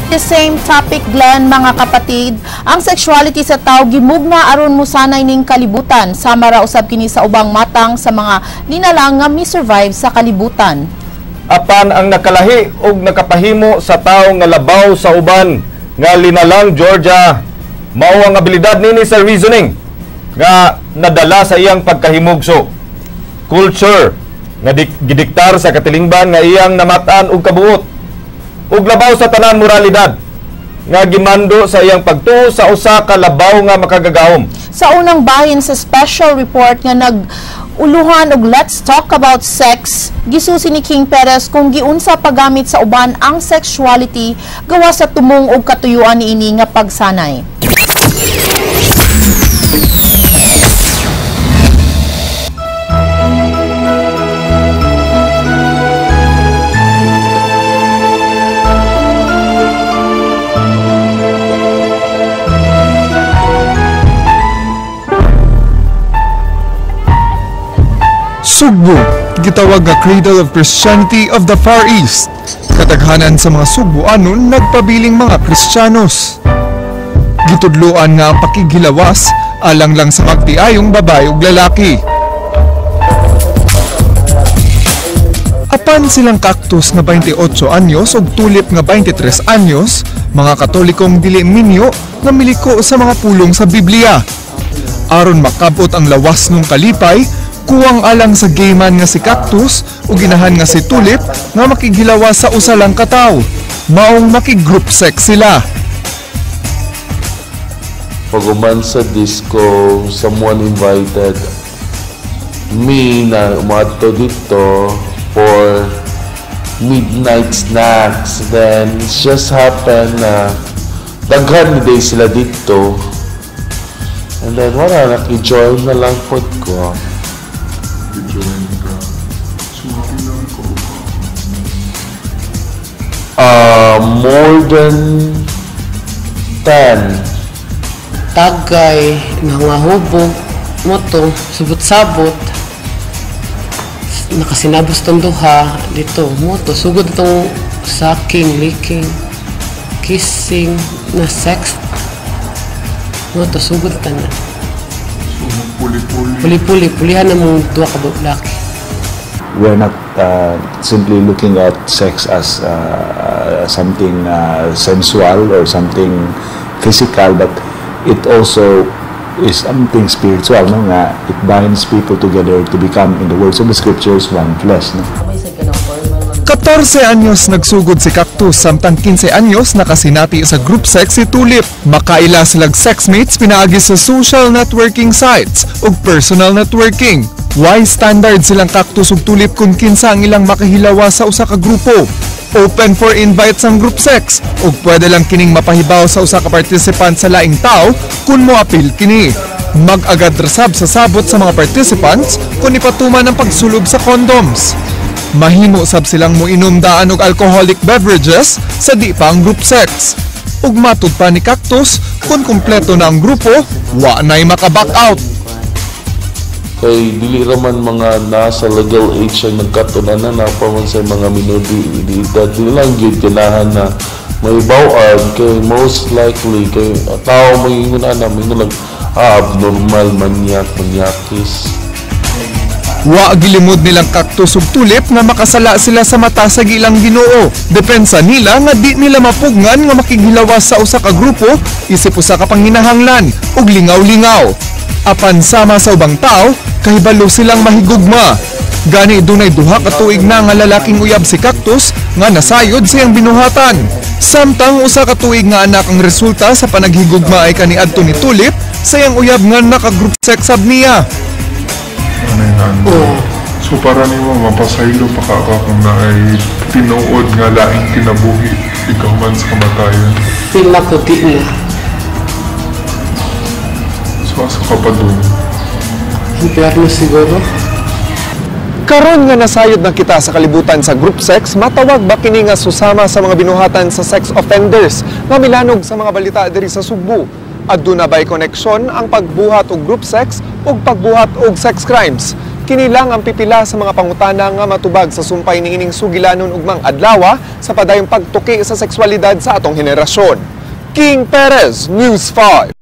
The same topic, Glenn, mga kapatid, ang sexuality sa tao gimugna aron mosanay ning kalibutan. Sama ra usab kini sa ubang matang sa mga linalang nga mi-survive sa kalibutan. Apan ang nakalahi og nakapahimo sa tawo nga labaw sa uban nga linalang, Georgia, mao ang abilidad nini sa reasoning nga nadala sa iyang pagkahimugso. Culture nga gidiktar sa katilingban nga iyang namatan og kabuot. Ug labaw sa tanan, moralidad nga gimando sa iyang pagtuo sa usa ka labaw nga makagagahom. Sa unang bahin sa special report nga nag uluhan og "Let's Talk About Sex", gisusi ni King Perez kung giunsa paggamit sa uban ang sexuality gawas sa tumong og katuyuan niini nga pagsanay. Sugbo, gitawag nga Cradle of Christianity of the Far East. Kadaghanan sa mga Sugboanon nagpabiling mga Kristiyanos. Gitudloan nga ang pakighilawas alang lang sa magtiayong babae ug lalaki. Apan silang Cactus nga 28 anyos ug Tulip nga 23 anyos, mga Katolikong dili minyo nga miliko sa mga pulong sa Biblia. Aron makabot ang lawas nung kalipay, kuwang alang sa gay man nga si Cactus o ginahan nga si Tulip nga makighilawas sa usa lang ka tawo. Maong makigroup sex sila. Pag-uman sa disco, someone invited me na umato dito for midnight snacks. Then, it just happened na daghan ni day sila dito. And then, wala, naki-join na lang po ko. Join ka. So, ilang ko? More than 10. Tagay, nangahubog, moto, sabot-sabot. Nakasinabos tong duha dito, moto, sugod itong sucking, licking, kissing, na sex. Moto, sugod tanan. So, puli-puli. Puli-puli, pulihan na mong duha ka laki. We're not simply looking at sex as something sensual or something physical, but it also is something spiritual, no? Nga it binds people together to become, in the words of the scriptures, one flesh, no? 14 anyos nagsugod si Cactus, samtang 15 anyos nakasinati sa group sex si Tulip. Makaila silag sexmates pinaagi sa social networking sites ug personal networking. Way standard silang Cactus ug Tulip kung kinsa ang ilang makahilawa sa usa ka grupo. Open for invites ang group sex ug pwede lang kining mapahibaw sa usa ka participant sa laing tao kung moapil kini. Mag-agad rasab sa sabot sa mga participants kung ipatuman ang pagsulob sa condoms. Mahimo sab silang moinom daan og alcoholic beverages sa di pa ang group sex. Ug matud pa ni Cactus, kung kumpleto na ang grupo, wa na'y maka-back out. Kay dili raman mga nasa legal age ang nagkatunan na napa man sa mga minor de edad, dili lang gyud ganahan na may bawaan kay most likely kay tao moingon ana, moingon lang, abnormal, manyak, manyakis. Wa gilimod nilang Cactus ug Tulip nga makasala sila sa mata sa gilang Ginoo. Depensa nila nga di nila mapugnan nga makighilawas sa usa ka grupo isip usa ka panginahanglan ug lingaw-lingaw. Apan sama sa ubang tao, kahibalo silang mahigugma. Gani dunay 2 ka tuig na nga lalaking uyab si Cactus nga nasayod sa iyang binuhatan. Samtang 1 ka tuig nga anak ang resulta sa panaghigugma ay kaniadto ni Tulip sa iyang uyab nga naka-group sex sab niya. Ano yun, ano? Oo. So, para nimo mapasaylo pa ka ka kung naay tinuod nga laing kinabuhi ikaw man sa kamatayan? Feel na ko, di na. So, asa ka pa dun? Impyerno siguro. Karon nga nasayod na kita sa kalibutan sa group sex, matawag ba kini nga susama sa mga binuhatan sa sex offenders nga milanog sa mga balita diri sa Sugbo? Aduna ba'y koneksyon ang pagbuhat og group sex ug pagbuhat og sex crimes? Kini lang ang pipila sa mga pangutana nga matubag sa sumpay niining sugilanon ugmang adlaw sa padayong pagtuki sa sexualidad sa atong henerasyon. King Perez, News 5.